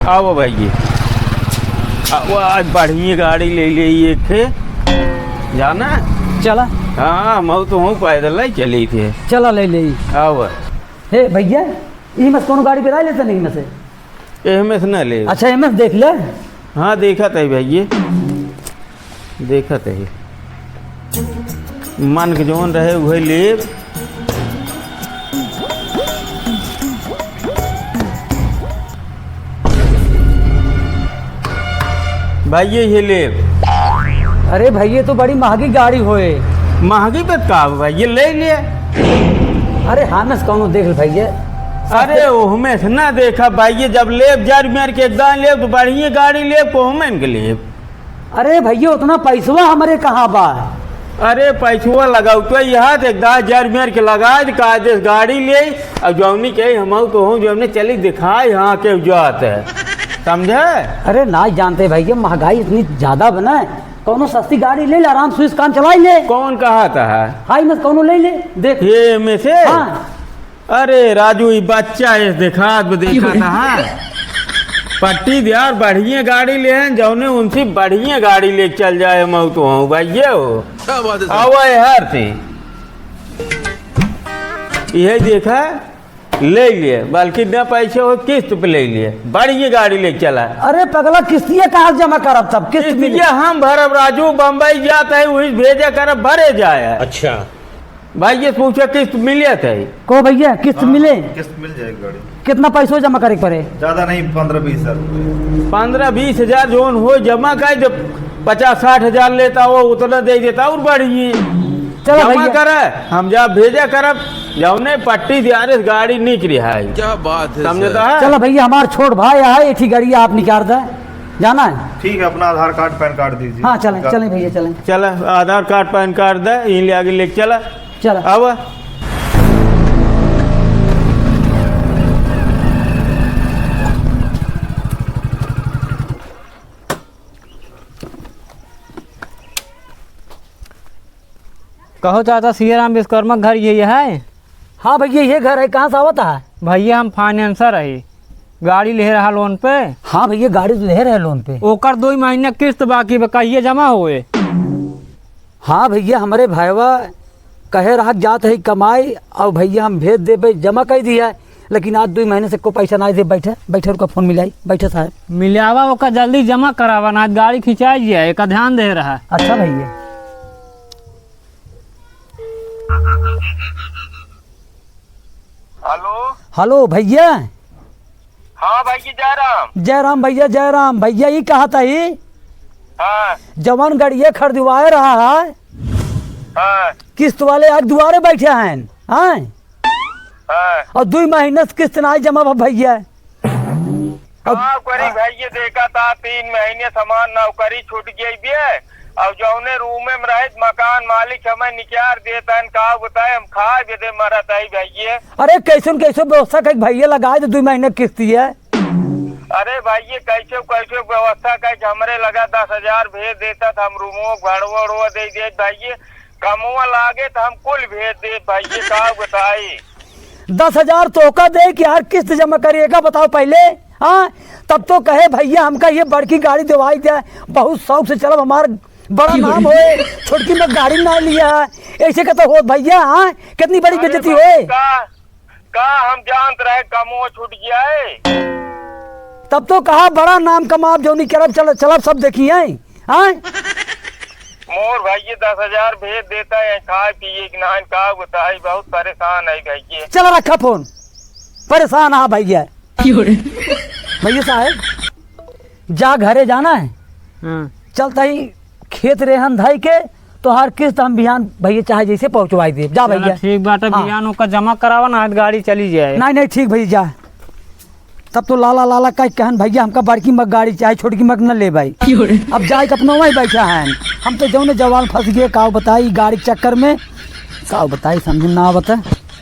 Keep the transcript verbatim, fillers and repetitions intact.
आओ भइया, आओ, आज बढ़िया गाड़ी ले ले एक ठे, जाना? चला। हाँ, हम तो हूँ पैदल ही चली थे। चला ले ले। आओ। हे भइया, ई में से कौनो गाड़ी बिराइ लेते नहीं में से? एहमे से ना ले। अच्छा, एहमे से देख ले। हाँ, देखत है भइया, देखत है। मन के जौन रहे उहे लेब। भइया, ये लेब। अरे भइया, तो बड़ी महंगी गाड़ी होए। महंगी पे का भइया, ले ले। अरे हाँ, में से कौनो देख ले भइया। अरे ओहमे से ना देखा भइया, जब लेब जर मेर के एकदम लेब तो बढ़िया गाड़ी लेब, कोहमेन के लेब। अरे भइया, उतना पैसवा हमरे कहाँ बा? अरे पैसवा लगाऊ तो यहाँ से एकदम जर मेर के लगा दे, कायदे से गाड़ी ले, और जौनी के हम तो हूँ, जौने चली दिखाए, हाँ के जात है, समझे? अरे ना जानते भइया, महंगाई इतनी ज्यादा बना है, कौनो सस्ती गाड़ी ले ले, आराम से काम चलाई ले। कौन कहा था है? हाई में से कौनो ले ले, देख। ये में से? हाँ। अरे राजू, ई बच्चा है, देखा, देखा था, हाँ। पट्टी दियार बढ़िया गाड़ी ले हैं, जौने उनसे बढ़िया गाड़ी ले चल जाए, मैं तो हूँ भइया हो। क्या बात है सर? आवा यार से। यही देखा, ले लिए, बल्कि न पैसे हो, किस्त पे ले लिए, बढ़िया गाड़ी ले चला। अरे पगला, किस्तिया कहाँ से जमा करब तब? किस्त मिले। किस्तिया हम भरब राजू, बम्बई जात है, वही भेजा करब, भरे जाए। अच्छा। भाई, ये पूछे किस्त मिले थे? को भइया, किस्त हाँ, मिले? किस्त मिल जाएगी गाड़ी। कितना पैसो जमा करे के पड़े? ज्यादा नहीं, पन्द्रह बीस हजार रुपये। पन्द्रह बीस हजार जोन हो जमा कर दे, पचास साठ हजार लेता हो उतना दे देता और बढ़िए। चलो जमा भइया। करे, हम जा भेजा करब, जौने पट्टी दियारे से गाड़ी निकली है। क्या बात है समझता सर। है? चलो भइया, हमार छोट भाई है, एक ही गाड़ी आप निकाल दे। जाना है? ठीक है, अपना आधार कार्ड, पैन कार्ड दीजिए। हाँ, चलें, निकाल। चलें भइया, चलें। चला, आधार कार्ड, पैन कार्ड दे, यहीं ले आगे लेके चला। चला। अब कहो चाचा, सियाराम विश्वकर्मा के घर यही है? हाँ भइया, ये घर है। कहाँ से आवत है? भइया, हम फाइनेंसर है, गाड़ी ले रहा लोन पे। हाँ भइया, गाड़ी ले रहे लोन पे। ओकर दो महीने किस्त बाकी बा, कहिए जमा होए? हाँ भइया, हमरे भाईवा कहे रहा जात है कमाई, और भइया हम भेज देबे, जमा कर दिया है, लेकिन आज दो महीने से कोई पैसा ना दे। बैठे बैठे, रुका, फोन मिलाई, बैठे साहब। मिलावा, ओका जल्दी जमा करावा, ना आज गाड़ी खिंचाई जाए, एका ध्यान दे रहा। अच्छा भइया। हेलो। हेलो भइया। हाँ भाई जी, जय राम। जय राम भइया, जय राम। भइया, ई कहा था ही, हाँ। जवान गड़िया खरीदवाए रहा है, हाँ। किस्त वाले आज दुआरे बैठे हैं, हाँ? हाँ। और दुई महीने से किस्त ना जमा भा भइया। अब का करी भाई, ये देखा था, तीन महीने समान नौकरी छूट गई बे, और जौने रूम में रहे, मकान मालिक हमें निकार देता है, का बताए, हम खाए बदे मरत है भाई ये। अरे, कैसन कैसे व्यवस्था कई भइया, लगाए दे दुई महीने किस्त ये। अरे भाई, ये कैसे कैसे व्यवस्था कई, हमरे लगा दस हजार भेज देता था, हम रूमो भाड़वा उड़वा दे दे भाई ये, कमवा लागे तो हम कुल भेज दे भाई ये, का बताई। दस हजार तोहका दे कि यार किस्त जमा करिएगा, बताओ पहले। हाँ, तब तो कहे भइया हमका ये बड़की गाड़ी दिवाई दे, बहुत शौक से चलब, हमार बड़ा नाम होए, छोटकी में गाड़ी ना लिया है, ऐसे का तो होत भइया। हाँ, कितनी बड़ी अरे बेइज्जती भाई, होए। का, का हम जानत रहे कमो छूट गया है। तब तो कहा बड़ा नाम कमाब जौनी करब, चल, चलब सब देखी है। हाँ? मोर भाई ये दस हजार भेज देता है, खाए पिए के नाम का बताई, बहुत परेशान है भाई ये। चला रखा फोन, परेशान हाँ भइया। क्यों रे? भइया साहब, जा घरे जाना है। हाँ। चलता ही खेत रेहन धाई के, तोहार किस्त हम बिहान भइया चाहे जैसे पहुँचवाई देब। जा चला भइया। ठीक बाटे, हाँ। बिहान ओका जमा करावा ना, गाड़ी चली जाए। नहीं, नहीं, ठीक भइया, जा। तब तो लाला, लाला का कहन, "भइया, हमका बड़की मग गाड़ी चाही, छोटकी मग न ले भाई।" क्यों रे? अब जाए के अपना वहीं बैठा है। हम तो जौने जवान फंस गए, का बताई गाड़ी के चक्कर में, का बताई, समझ में ना आवत है।